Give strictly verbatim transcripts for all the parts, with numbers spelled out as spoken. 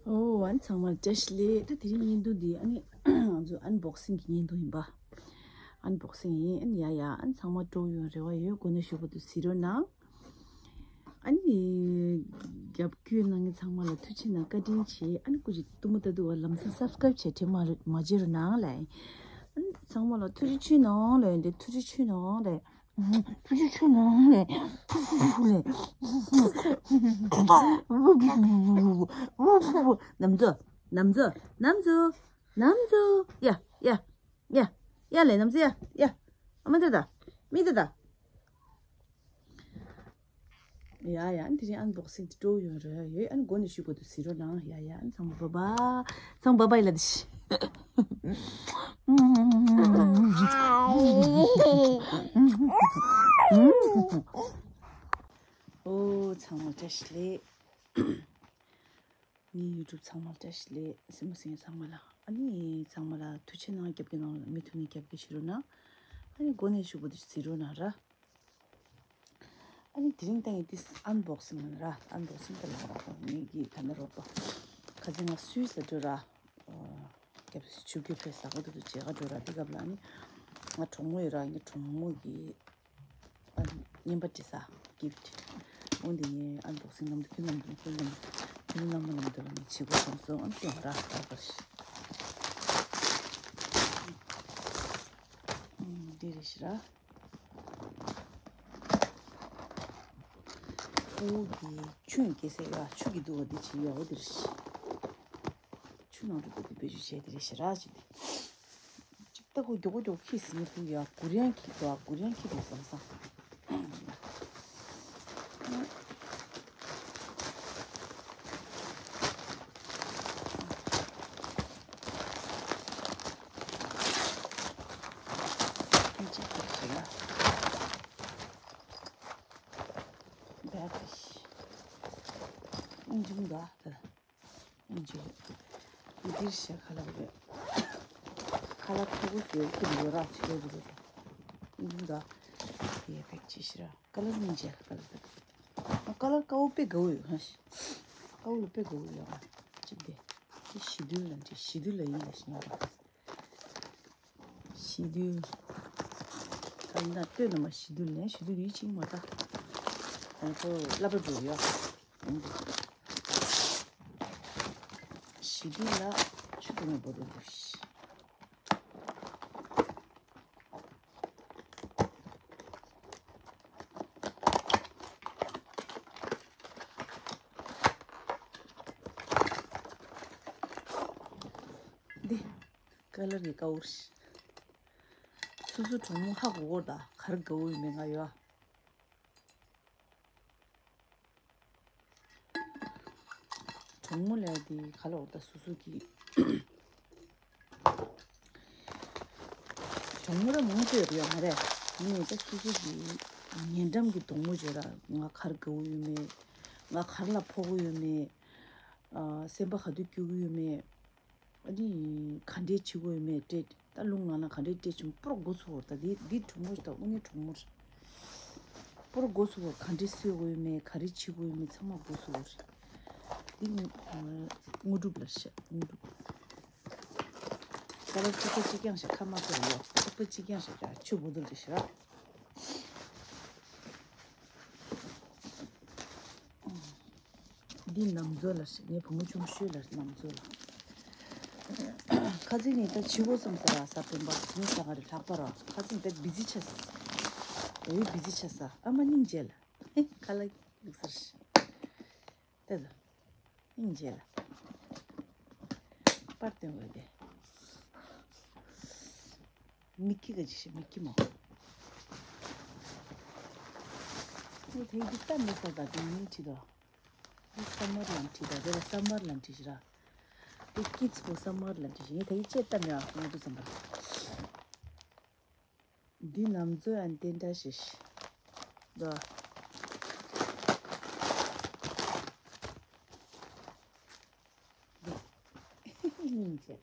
ཨོ། ཨ་ནི་ཚང་མར་བཀྲ་ཤིས་བདེ་ལེགས། ད་དེ་རིང་བརྙན་ཐུང་འདི་ཨ་ནི་ང་ཚོ་ཨན་བོག་སིང་གི་བརྙན་ཐུང་ཡིན་པ། ཨན་བོག་སིང་ཡིན། ཨ་ནི་ཡ་ཡ། ཨ་ནི་ཚང་མ་སྤྲོ་ཡོང་རེ་བ་ཡོད། གོ་གནས་ཞུ་བ་དུ་གཟིགས་རོགས་གནང་། ཨ་ནི་རྒྱབ་སྐྱོར་གནང་མཁན་ཚང་མ་ལ་ཐུགས་རྗེ་ཆེ་གནང་། བཀའ་དྲིན་ཆེ། ཨ་ནི་སྐུ་མཁྱེན་གཏུམ་མོ་ལྟ་འདུག་བ། ལམ་སང་སབ་སི་ཀ་རབ་བྱས་དྲན་མ་མ་བརྗེད་རོགས་གནང་ལ། ཨ་ནི་ཚང་མ་ལ་ཐུགས་རྗེ་ཆེ་གནང་ལ། འདི་ཐུགས་རྗེ་ཆེ་གནང་ལ། ཐུགས་རྗེ་ཆེ་གནང་ལ། ཕུ་ཕུ་ཕུ་ལ། ཕུ་ཕུ་ཕུ་ཕུ་ཕུ་ཕུ། ནམ་ཛོ། ནམ་ཛོ། ནམ་ཛོ། ནམ་ཛོ། ཡ་ཡ་ཡ་ཡ་ལེ། ནམ་ཛོ། ཡ་ཡ། ཨ་མ་ཏི་ད། མི་ཏི་ད། ཡ་ཡ། ཨ་ནི་དེ་རིང་ཨན་བོག་སིང་དེ་སྤྲོ་ཡོང་རོགས་ཡོད། ཨ་ནི་མགོ་ནས་གཞུག་གུ་དུ་གཟིགས་རོགས་གནང་། ཡ་ཡ། ཨ་ནི་ཚང་མ་བྷའི་བྷའི། ཚང་མ་བྷའི་བྷའི་ལ་དི་ཤི། ཨོ། ཚང་མ་བཀྲ་ཤིས་བདེ་ལེགས། ངའི་ཡུ་ཊུབ་ཚང་མ་ལ་བཀྲ་ཤིས་བདེ་ལེགས། སེམས་པ་སེང་ཚང་མ་ལ། ཨ་ནི་ཚང་མ་ལ་ཐུགས་རྗེ་གནང་། རྒྱབ་སྐྱོར་གནང་། མུ་མཐུད་ནས་རྒྱབ་སྐྱོར་བྱེད་རོགས་གནང་། ཨ་ནི་མགོ་ནས་གཞུག་གུ་དུ་གཟིགས་རོགས་གནང་ར། ཨ་ནི་དེ་རིང་ད་ངས་འདི་ཨན་བོག་སིང་ལ་ར། ཨན་བོག་སིང་ད་ལ་ར། ངེད་ཀྱི་ད་ནི་རོགས་པ་ཁ་སང་ང་སུད་སི་ལ་འགྲོ་ར། རྒྱབ་ཆུ་རྒྱུ་ཕེ་ས་ག་དུ་དུ་བྱེད་ག་འགྲོ་ར། དེ་སྐབས་ལ་ཨ་ནི་ང་གྲོགས་མོ་ཡོད་ར། ངའི་གྲོགས་མོ་གི་ཨ་ནི་རྔན་པ་སྤྲད་ས། གིཕ་ཊི། འོ་འདི་ངས་ཨན་བོག་སིང་ནམ་དུ་ཁྱོད་ནམ་དུ་ཁྱོད་ནམ་དུ་ཁྱོད་ནམ་དུ་ལ་ངས་བྱེད་དགོས་བྱུང་སོང་། ཨ་ནི་སྟོན་ར་ཁ་པར་ཤི། འདི་རེད་ཤི་ར། ཨོ་གི་ཆུ་ཡི་སྐྱེ་ས་ཡ། ཆུ་གི་འདུག་བ། འདི་ཅི་ཡ། འོ་འདི་རེད་ཤི། ཆུ་ནང་དུ་འདུག་གི་བེད་སྤྱོད་བྱས་འདི་རེད་ཤི་ར། ཅི་འདི་ཅིག་ལྟ་གོ། མགྱོགས་པོ་མགྱོགས་པོ་ཁྱི་ཟིན་འདུག་ཡ། གུ་རེན་ཁྱི་འདུག་གུ་རེན་ཁྱི་འདུག་བསམ་བསམ། ཁྱི་གཅིག་གིས་ཤི་ལ། བད་ཀི་ཤི། ཨིན་ཇུང་ག་ད། ཨིན་ཇུ། འདིར་ཤ་ཁ་ལག་རེད། ཁ་ལག་ཁ་གུ་ཟེར་གི་ཡོད་ར། ཆེ་རུ་རེད། ཨིན་ཇུང་ག་ཡེ་ཕེག་ཅི་ཤི་ར། ཀ་ལར་མིན་ཇེ་ཀ་ལར་དེ། ཀ་ལར་ཀའོ་དཔེ་དགའ་བོ་ཡོད་ཧ་ཤི། ཀའོ་ལ་དཔེ་དགའ་བོ་ཡོད་ཨ། ཅིག་དེ། དེ་ཞི་དུལ་ལ་འདྲི། ཞི་དུལ་ལ་ཡིན་ལ་ཤི་ན། ཞི་དུལ། ཀ་ལ་ན་ལྟོས་ན་མ་ཞི་དུལ་ལན། ཞི་དུལ་ཡིད་ཆིང་མ་ད། ཁོང་ཚོ་སློབ་གྲྭ་འགྲོ་ཡོད། ཞི་དུལ་ལ་ཆུ་དུ་མེ་བོ་དུ་དུ་ཤི། འདི་ཀ་ལར་གྱི་ཀའོ་རེད། སོ་སོ་གྲོགས་མོ་ཧ་གོ་གོ་ད་ག་རེ་དགའ་བོ་ཡོད་མེད་ང་ཡོད། གྲོགས་མོ་ལས་དེ་ག་ལ་འོ་ད་སོ་སོ་གི་གྲོགས་མོ་ར་མང་པོ་ཡོད་ཡོད་མ་རེད། ཡིན་ནའི་ད་སོ་སོ་གི་ཉེ་འགྲམ་གྱི་གྲོགས་མོ་བརྗོད་ར། ང་ག་རེ་དགའ་བོ་ཡོད་མེད། ང་ག་རེ་ལ་ཕོག་གོ་ཡོད་མེད། ཨ་སེམས་པ་ག་དུས་སྐྱོ་གི་ཡོད་མེད། ཨ་ནི་ག་འདྲས་བྱེད་དགོས་ཡོད་མེད་སྤྲད། ད་རླུང་ལངས་ན་ག་འདྲས་སྤྲད་བྱུང་། པོར་འགོ་ཚུགས་བོར། ད་འདི་འདི་གྲོགས་མོ་ཞིག་ད་དངོས་གནས་གྲོགས་མོ་རེད། པོར་འགོ་ཚུགས་བོར། ག་འདྲས་གསོད་དགོས་ཡོད་མེད། ག་རེ་བྱེད་དགོས་ཡོད་མེད་ཚང་མ་འགོ་ཚུགས་བོར། འདི་ངོ་དངོས་གྲུབ་ལ་བཤད། དངོས་གྲུབ། ད་ལ་གཅིག་པ་གཅིག་རྐྱང་ཞིག་ཁ་མ་ཐོར་ཡོད། གཅིག་པ་གཅིག་རྐྱང་ཞིག་ར་ཆུ་བོ་དུར་གྱི་ཞིག་ར། འདི་ནམ་ཛོ་ལ་ཟེར། ངའི་བུ་མོ་ཆུང་ཤོས་ལ་ནམ་ཛོ་ལ། ཁ་ཚིག་ནི་ད་ཕྱི་བོ་བསམ་ས་ར་ས་སྟོན་པ་ངའི་ས་ག་རེ་ལྷག་པ་ར། ཁ་ཚིག་ད་བི་ཛི་ཆ་ས། ཨེ་བི་ཛི་ཆ་ས། ཨ་མ་སྙིང་རྗེ་ལ། ཁ་ལག་ལུག་སར། ད་ད། སྙིང་རྗེ་ལ། པར་སྟོན་དགོས་ཏེ། མིག་ཁྱི་ག་ཅིག་ཤི་མིག་ཁྱི་མོ། ངས་དེ་འདི་ལྟ་མི་ས་ད་དེ་མིན་ཁྲིད་དོ། འདི་ས་མར་ལམ་ཁྲིད་དོ། དེ་ལ་ས་མར་ལམ་ཁྲིད་ཤི་ར། འདི་ཀི་ཙི་པོ་ས་མར་ལམ་ཁྲིད་ཤི། ངས་དེ་ཡི་ཅེ་ལྟ་མི་ཨ་ང་དུ་ཙམ་པ། འདི་ནམ་ཛོ་ཡང་དེ་འདྲ་ཞིག་ཤི། དོ། སྙིང་རྗེ།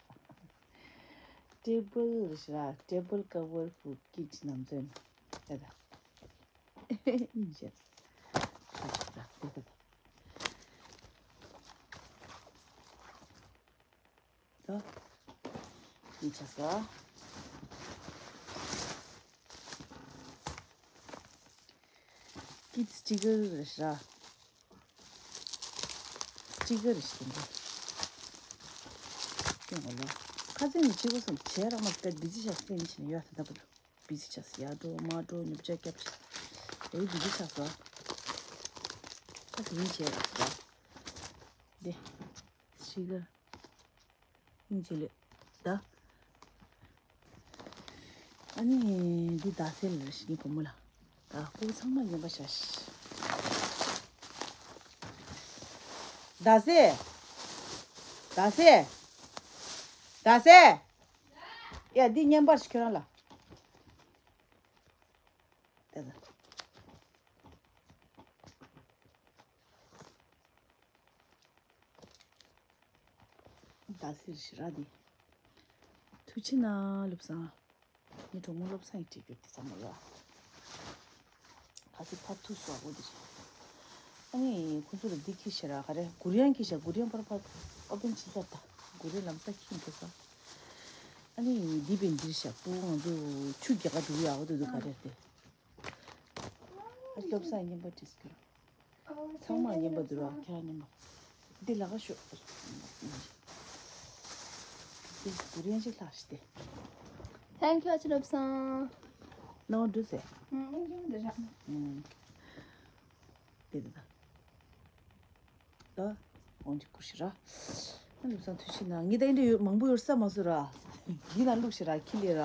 ཊེ་བལ་རེད་ཤི་ར། ཊེ་བལ་ཀ་བར་ཧུ་ཀི་ཅི་ནམ་ཛོན། ད་ད། སྙིང་རྗེ། ད་ད་ད་ད། འདི་ཆ་ས། ཀིཌ་སི་ཊི་ཀར་རེད་ཤག་སི་ཊི་ཀར་རེད་ཤག་འདི་སྟོན་གོ་ལ། ཁ་སང་ནས་བྱེད་དགོས་བསམ་བྱས་ར་མ་དཔེ་བི་ཛི་ཆགས་སེ་ཡིན་ཕྱིན་ཡོད་ད་ལྟ་བུ། བི་ཛི་ཆགས་སེ་ཡར་འགྲོ་མར་འགྲོ་ཉོ་ཆ་རྒྱབ་ཆ། དེ་བི་ཛི་ཆགས་སོ། ཁ་སང་ནས་བྱས་ར་ཤག་འདི་སི་ཊི་ཀར། སྙིང་རྗེ་ལོས། ད། ཨ་ནི་འདི་ཟླ་ཟེར་ལ་ཞིག་ནི་བུ་མོ་ལ། ད་སྐུ་ཚང་མ་ཉན་པ་བྱ་ཞིག་ཟླ་ཟེར། ཟླ་ཟེར། ཟླ་ཟེར། ཡ་འདི་བརྙན་པར་ཞིག་ཁྱོད་རང་ལ། ད་ད། ཟླ་ཟེར་ཞིག་ར་འདི། ཐུགས་རྗེ་གནང་བློ་བཟང་། ངའི་གྲོགས་མོ་བློ་བཟང་གིས་བྲིས་རྒྱུ་དེ་ཚང་མ་ལ། ག་ཚོད་ཕར་ཐུག་སོག་པོ་འདི་རེད། ཨ་ནི་ཁོ་ཚོ་ལ་འདི་ཁྱེར་ཤག་ར་ག་རེ་གུ་རེན་ཁྱེར་ཤག་གུ་རེན་ཕར་ཕར་ཨོ་པན་བྱེད་ས་ད་གུ་རེན་ལམ་སང་ཁྱེར་འགྲོ་ས། ཨ་ནི་འདི་བས་འདིར་ཤག་པོ་ང་ཚོ་ཆུ་རྒྱག་ག་འགྲོ་ཡག་འོ་དེ་དུ་ག་རེ་རེད། ཨ་བློ་བཟང་བརྙན་པར་བྲིས་ཀྱི་ར། ཚང་མ་མཉམ་པ་འདུག་ར་ཁྱེད་རང་མཉམ་པ། འདི་ལ་ཁ་ཤོག་འདི་གུ་རེན་ཅིག་ལྷག་ཤི་སྟེ། Thank you ཨ་ཅེ་བློ་བཟང་། ནང་འགྲོ་ཟེར། ཨུམ། འདི་འདི་འདི། ད། འོང་ཅིག་ཁུར་ཤི་ར། ཨ་བློ་བཟང་ཐུགས་རྗེ་གནང་། ངས་ད་འདི་འདྲ་ཡོད་མང་པོ་ཡོད་ས་མ་བཟོ་ར། འདི་ན་བླུགས་ཤི་ར་ཁྱི་ལས་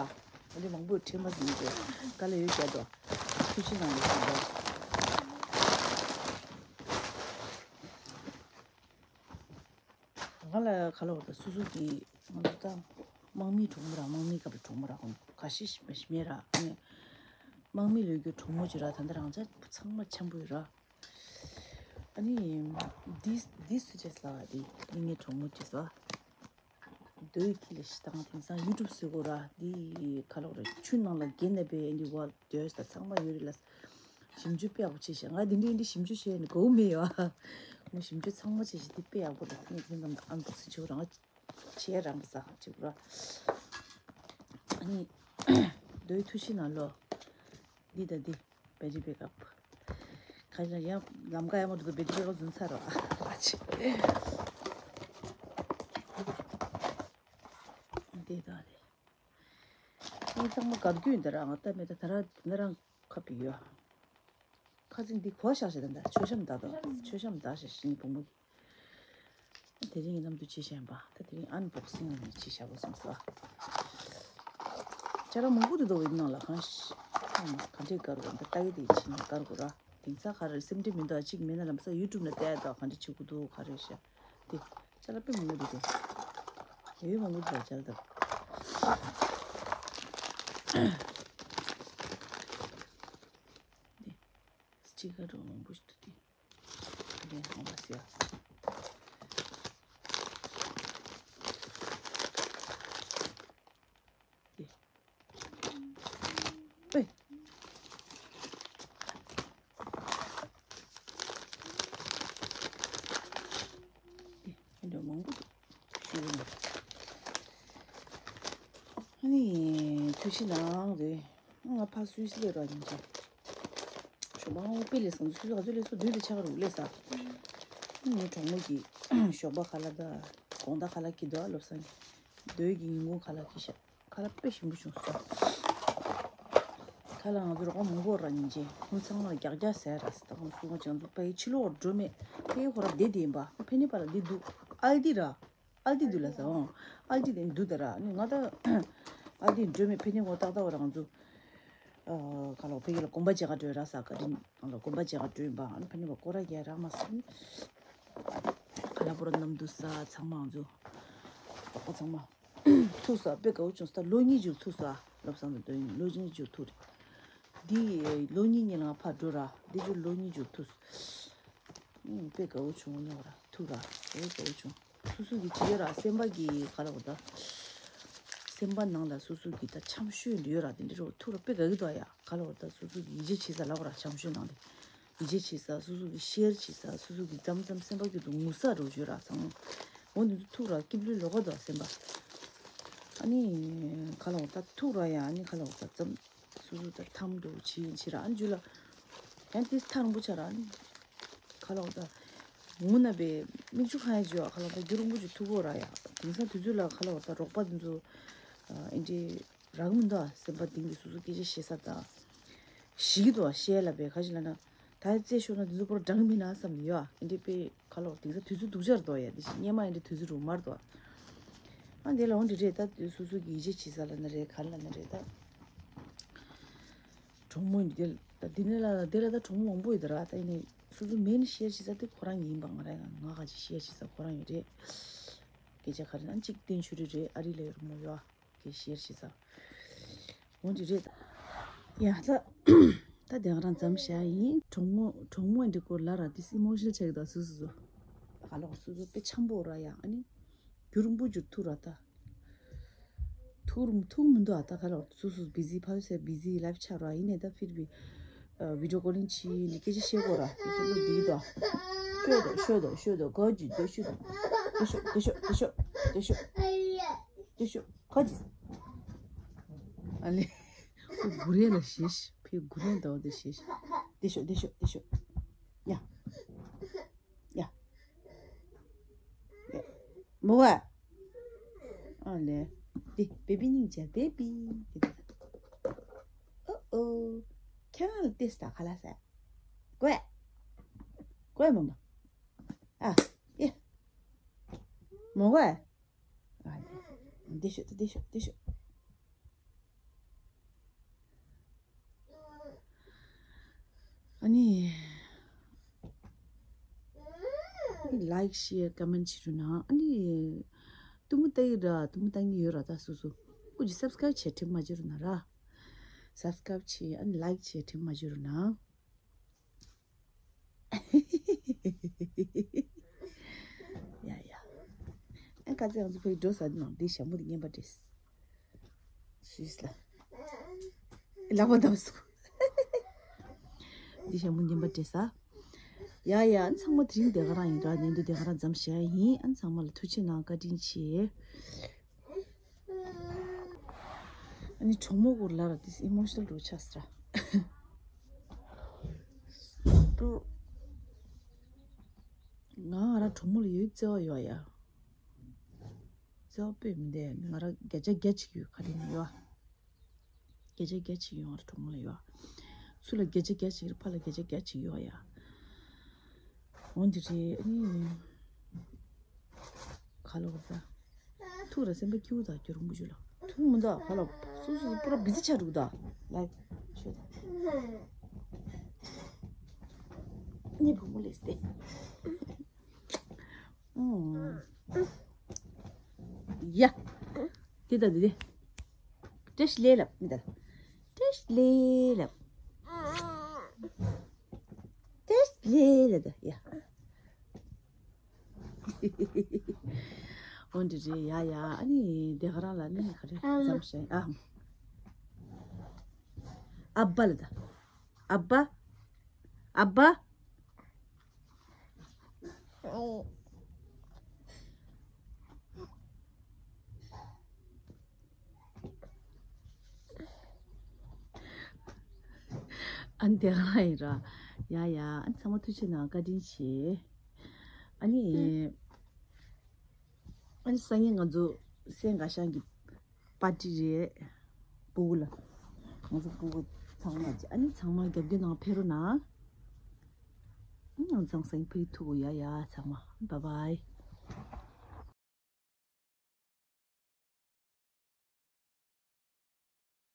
ར། འདི་མང་པོ་ཡོད་དྲན་མ་ཟིན་གྱི། ག་ལ་ཡོད་བྱ་དོ། ཐུགས་རྗེ་གནང་ལོ་ཞིག་ལོ། ང་ལ་ག་ལ་བར་དུ་སོ་སོ་གི་ང་ཚོ་ད་དམག་མིའི་གྲོགས་མོ་ར་དམག་མིའི་སྐབས་ལ་གྲོགས་མོ་ར་ཁོང་ག་ཤེད་ཤེད་མེད་ར་ཨ་ནི་དམག་མི་ལོས་རྒྱུ་གྲོགས་མོ་ཅིག་ར་ད་ལྟ་རང་ཅག་ཚང་མ་འཆམ་པོ་ཡོད་ར། ཨ་ནི་འདི་འདི་སུ་བྱས་ལ་བ་འདི་འདི་ངའི་གྲོགས་མོ་བྱས་སོ། རྡོའི་ཁྱི་ལ་ཤི་དང་དེང་སང་ཡུ་ཊུབ་བཟོས་གོ་ར་འདི་ག་ལ་བར་ཆུ་ནང་ལ་འགྱེལ་ནས་པའི་འདི་བ་སྡོད་ས་ཚང་མ་ཡོད་རེད་ལ། ཞིབ་འཇུག་དཔེ་ཡག་པོ་བྱས་ཤག་ང་འདི་འདྲའི་འདི་ཞིབ་འཇུག་བྱས་ནས་དགའ་བོ་མེད་ཡོད། ང་ཞིབ་འཇུག་ཚང་མ་བྱས་ཤག་འདི་དཔེ་ཡག་པོ་རེད་ངས་འདི་ཙམ་ཨན་བོག་སིང་བྱེད་རང་བྱས་རང་ས་བྱེད་ར། ཨ་ནི་རྡོའི་ཐུགས་ཤི་ན་ལོ། འདི་ད་འདི་བེ་ཊི་བེག་ཨབ། ཁ་ཤས་ཡང་ལམ་ཀ་ཡག་མོ་འགྲོ་འདུག་བེ་ཊི་བེག་ཨབ་རྫུན་ཚར་རོ། ཨ་ཅེ། འདི་ད་རེད། ཨེ་ཚང་མ་གར་རྒྱུ་ཡིན་ད་ར་ང་ལྟ་མེད་ད་ད་ར་ད་རང་ཁ་པི་ཡོད། ཁ་ཚིག་འདི་གོ་བཞག་བྱས་ད་ད་མཆོད་བཤམས་ད་དོ་མཆོད་བཤམས་ད་བྱས་ཤིང་བུ་མོ་གི། དེ་རིང་ངའི་ནམ་དུ་ཅི་བྱས་པ་ད་དེ་རིང་ཨན་བོག་སིང་ནས་ཅི་བྱ་བོ་སོང་ས། ཅ་ལག་མང་པོ་འདུག་དོ་བའི་ནང་ལ་གང་ཤི་གང་འདྲས་དགར་དགོས་ད་ལྟ་ཡི་དེ་ཕྱིན་ནས་དགར་དགོས་ར། དེང་སང་ག་རེ་སེམས་ཁྲལ་མི་འདུག་ཅིག་མེད་ན་ལམ་སང་ཡུ་ཊུབ་ན་བལྟས་དོ་ག་འདྲ་བྱེད་དགོས་འདུག་ག་རེ་ཤ། དེ་ཅ་ལག་དཔེ་མང་པོ་འདུག་དེ། ཡོད་མང་པོ་འདུག་ཅ་ལག་དང་། དེ་སྤྱི་ཁ་གྲོགས་མང་པོ་ཞིག་འདུག་དེ། དེ་ཧང་པ་སི་ཡ། དེ། ཨེ། དེ་འདྲ་མང་པོ་འདུག་ཞུ་གི་ཡིན། ཨ་ནི་ཐུགས་རྗེ་གནང་རེད། ང་ཕ་སུད་སི་ལས་རོགས་ཡིན་ཅིང་། ཞོགས་པ་ང་དཔེ་ལས་སང་སུད་སི་ག་ཚོད་ལས་སོ་བདུན་དེ་ཆགས་རུ་ལས་ས། ངའི་གྲོགས་མོ་གིས་ཞོགས་པ་ཁ་ལག་ད་དགོང་དག་ཁ་ལག་གི་འདུག་ཨ་བློ་བཟང་གིས། རྡོའི་གི་ཉིན་གུང་ཁ་ལག་གི་ཤ། ཁ་ལག་དཔེ་ཞིམ་པོ་བྱུང་སོང་། ཁ་ལག་ང་ཚོ་རོགས་པ་མང་པོ་རག་ཉིན་ཅིག་ཁོང་ཚང་མ་རྒྱག་རྒྱག་ཟས་རག་སི་ད་ཁོང་སུ་ང་ཅང་ཚོ་པའི་ཕྱི་ལོགས་འགྲོ་མེད་དེ་ཁོ་ར་བསྡད་དེ་ཡིན་པ་ཕེ་ནི་པ་ལ་འདི་འདུག་ཨལ་ཏི་ར། ཨལ་ཏི་འདུག་ལ་ཟ་འོང་། ཨལ་ཏི་དེ་འདུག་ད་ར་ནི་ང་ད་ཨལ་ཏི་འགྲོ་མེད་ཕེ་ནི་ངོ་ཏག་ཏག་བ་ར་ང་ཚོ་ཁ་ལག་ཕ་གི་ལ་གོམ་པ་རྒྱག་ག་འགྲོ་ར་ས་ག་རིན་ང་ལ་གོམ་པ་རྒྱག་ག་འགྲོ་ཡིན་པ་ཨ་ནི་ཕ་ནི་བ་སྐོར་ར་རྒྱག་ར་མ་སོང་། ཁ་ལག་པོ་ར་ནམ་འདུག་ས་ཚང་མ་ང་ཚོ་གྲོགས་པོ་ཚང་མ་ཐུག་ས་དཔེ་དགའ་བོ་བྱུང་ས་ད་ལོ་གཉིས་འཇུག་ཐུག་ས་ལབ་ས་ང་ཚོ་ཡིན་ལོ་གཉིས་འཇུག་ཐུག་རེད། འདི་ལོ་གཉིས་ཉིན་ལ་ང་ཕར་འགྲོ་ར་འདི་འཇུག་ལོ་གཉིས་འཇུག་ཐུག་ས་དཔེ་དགའ་བོ་བྱུང་ཉོ་ར་ཐུག་ར་དཔེ་དགའ་བོ་བྱུང་། སོ་སོ་གི་ཅི་ཡོད་ར་སེམས་པ་གི་ག་ལ་བ་ད། སེམས་པ་ནང་ལ་སོ་སོ་གི་ད་འཆམ་ཤོས་འདྲ་ཡོད་ར་དེ་འདྲ་རོ་ཐུག་ར་དཔེ་དགའ་གི་འདུག་ཡ་ག་ལ་བ་ད་སོ་སོ་གི་ཡིད་ཆེས་བྱེད་ས་ལ་བ་ར་འཆམ་ཤོས་ནང་ལ་ཡིད་ཆེས་བྱེད་ས་སོ་སོ་གི་ཤེར་བྱེད་ས་སོ་སོ་གི་ཙམ་ཙམ་སེམས་པ་གི་དུ་ངུ་ས་རོ་ཡོད་ར་ཚང་མ་ འོ་འདི་ཚོ་ཐུག་ར་སྐྱིབ་ལུས་ལོག་ག་འདུག་སེམས་པ། ཨ་ནི་ག་ལ་འོ་ད་ཐུག་ར་ཡ། ཨ་ནི་ག་ལ་འོ་ད་ཙམ་སོ་སོ་ད་ཐམ་འགྲོ་བྱེད་ཡིན་ཕྱིར་ཨ་ནི་རྒྱུ་ལ་ཡང་ཏིས་ཐང་པོ་ཆ་ར། ཨ་ནི་ག་ལ་འོ་ད་ངུ་ན་པའི་མིག་ཆུ་ཁ་ཡ་བྱོས། ག་ལ་འོ་ད་རྒྱུ་རིང་པོ་ཅིག་ཐུག་གོ་ར་ཡ། དེང་སང་དུས་ཚོད་ལ་ག་ལ་འོ་ད་རོགས་པ་འདི་ཚོ་ཨ་འདི་རག་མི་འདུག་ཨ། སེམས་པ་གཏིང་གི་སོ་སོ་སྐད་ཆ་བཤད་ས་དང་། ཞིག་གི་འདུག་ཨ། བཤད་ལ་པའི་ག་ཞིག་ལ་ན། ད་རྩེ་ཤོར་ན་དེ་ཚོ་པོར་འགྲངས་མིན་ན་བསམ་ནས་ཡོད། ཨ་འདྲེ་པའི་ཁ་ལོག་དེང་སང་དུས་ཚོད་སྡུག་ཅག་རེད་དོ་ཡ། དེ་བཞིན་སྔོན་མ་ཡིན་འདྲེ་དུས་ཚོད་སྡུག་མར་དོ། ཨ་འདི་ལ་འོང་འདྲེ་རེད། ད་སོ་སོ་གི་ཡིད་ཆེས་བྱེད་ས་ལ་ན་རེད། ག་ལ་ན་རེད། ད་གྲོགས་མོ་འདི་ལ་ད་འདི་ནས་ལ་འདི་ལ་ད་གྲོགས་མོ་མང་པོ་ཡོད་ད་ར། ད་ཡིན་ནས་སོ་སོ་མེན་ཤེར་བྱེད་ས་དེ་ཁོ་རང་ཡིན་པ། ང་རང་ང་ག་ཅིག་ཤེར་བྱེད་ས་ཁོ་རང་ཡོད་རེད། སྐད་ཆ་ག་རེ་ན་གཅིག་བསྟན་ཆུ་རེ་རེད། ཨ་རི་ལ་ཡོད་རེད་མོ་ཡོད། གི་ཤེར་བྱེད་ས། འོ་འདི་རེད། ཡ་ད། ད་དེ་ག་རང་མཚམས་བཞག་ཡིན། གྲོགས་མོ་གྲོགས་མོ་འདི་སྐོར་ལ་ར་དེ་སི་མོ་ཤི་ནལ་ཆགས་ད་སུ་སུ་སུ། ག་ལོག་སུ་སུ་དཔེ་འཆམ་པོ་ར་ཡ། ཨ་ནི་རྒྱུ་རིང་པོ་རྒྱུ་ཐུག་ར་ད། ཐུག་རུང་ཐུག་མི་འདུག་ཨ། ད་ག་ལོག་སུ་སུ་བི་ཟི་ཕ་སེ་བི་ཟི་ལབ་ཆ་ར། ཡིན་ནས་ད་ཕིར་བི་བི་ཌིའོ་ཀོ་ལིང་བྱེད་ནི་སྐད་ཆ་བཤད་དགོས་ར། སུ་སུ་ལོ་འདི་ད། ཤོད་དོ་ཤོད་དོ་ཤོད་དོ་ག་ཅི་དོ་ཤོད་དོ། དེ་ཤོད་དེ་ཤོད་དེ་ཤོད་དེ་ཤོད་དེ་ཤོད། ཁ་ཅིག་ཨ་ལེ། ཁོ་གུ་རེ་ལ་ཤེས་ཤི། ཕི་གུ་རེ་འདྲ་བོ་དེ་ཤེས་ཤི། དེ་ཤོད་དེ་ཤོད་དེ་ཤོད། ཡ། ཡ། མོ་བ། ཨ་ལེ། དེ་བེ་བི་སྙིང་རྗེ་བེ་བི། དེ་དེ། ཨོ་ཨོ། ཁྱེད་རང་ལ་ཏེ་སྟ་ཁ་ལ་ཟ། ཀོས། ཀོས་མོ་མོ། ཨ། ཡ། མོ་བ། ཨ་ལེ། འདི་ཤོད་འདི་ཤོད་འདི་ཤོད། ཨ་ནི། ལའིཀ་ཤེར་ཀོ་མེན་བྱེད་རོགས་གནང་། ཨ་ནི། ཏུ་མུ་ཏའི་ར་ཏུ་མུ་ཏང་གི་ཡོད་ར་ད་སུ་སུ། ཀུ་ཅི་སབ་སི་ཀ་རབ་བྱེད་དྲན་མ་བརྗེད་རོགས་གནང་ར། སབ་སི་ཀ་རབ་བྱེད། ཨ་ནི་ལའིཀ་བྱེད་དྲན་མ་བརྗེད་རོགས་གནང་། ཡ་ཡ། ཨ་ཁ་ཚེ་ང་ཚོ་ཕ་གི་འགྲོ་ས་ནང་འདི་ཞྭ་མོ་འདི་རྔན་པ་འདྲེས། སུས་ལ། ལག་པ་འདམ་སུ། འདི་ཞྭ་མོ་རྔན་པ་འདྲེས་ས། ཡ་ཡ། ཨ་ཚང་མ་དེ་རིང་དེ་ག་རང་ཡིན་ར། ཉིན་དུ་དེ་ག་རང་མཚམས་བཞག་ཡིན། ཨ་ཚང་མ་ལ་ཐུགས་རྗེ་གནང་བཀའ་དྲིན་ཆེ། ཨ་ནི་གྲོགས་མོ་སྐོར་ལ་ར་དེ་ཨི་མོ་ཤི་ནལ་འགྲོ་ཆགས་སི་ར། ང་ང་ར་གྲོགས་མོ་ལ་ཡོད་བརྩེ་བ་ཡོད་ཡ། བརྩེ་བ་དཔེ་མི་འདས། ང་ར་བརྒྱ་ཆ་བརྒྱ་ཅིག་ཡོད་ག་རེ་ནི་ཡོད། བརྒྱ་ཆ་བརྒྱ་ཅིག་ཡོད་ང་ར་གྲོགས་མོ་ལ་ཡོད། ཚུར་ལ་བརྒྱ་ཆ་བརྒྱ་ཅིག་རེད། ཕར་ལ་བརྒྱ་ཆ་བརྒྱ་ཅིག་ཡོད་ཡ། འོ་འདི་རེད། ཨ་ནི། ག་ལ་བ་ད། ཐུག་ར་སེམས་པ་སྐྱིད་པོ་ད་རྒྱུ་རིང་པོ་ཞུ་ལ། ཐུག་མི་འདུག་ག་ལ། སོ་སོ་སོ་པུ་ར་བི་ཛི་ཆགས་འདུག་ད། ལའིཀ་ཤོད། ངའི་བུ་མོ་ལེས་ཏེ། ཨུམ། ཡ། དེ་ད་དེ་དེ། བཀྲ་ཤིས་བདེ་ལེགས་ལབ་མི་ད། བཀྲ་ཤིས་བདེ་ལེགས་ལབ། བཀྲ་ཤིས་བདེ་ལེགས་ད་ཡ། འོ་འདི་རེད་ཡ་ཡ། ཨ་ནི་དེ་ག་རང་ལ་ནི་ག་རེ་ཨ་མ། མཚམས་བཞག་ཨ། ཨ་བ་ལ་ད། ཨ་བ། ཨ་བ། ཨ་ནི་དེ་ག་རང་ཡིན་ར། ཡ་ཡ། ཨ་ནི་ཚང་མ་ཐུགས་རྗེ་གནང་། བཀའ་དྲིན་ཆེ། ཨ་ནི། ཨ་ནི་སང་ཉིན་ང་ཚོ་སེང་ག་ཤང་གི་པར་ཊི་རེད། སྤུ་གུ་ལ། ང་ཚོ་སྤུ་གུ་ཚང་མ་ཅིག་ཨ་ནི་ཚང་མ་རྒྱབ་སྐྱོར་གནང་ཕེབས་རོགས་གནང་། ཨ་ནི་ང་ཚང་སང་ཉིན་ཕ་གི་ཐུག་གོ་ཡ་ཡ་ཚང་མ། བཱའི་བཱའི།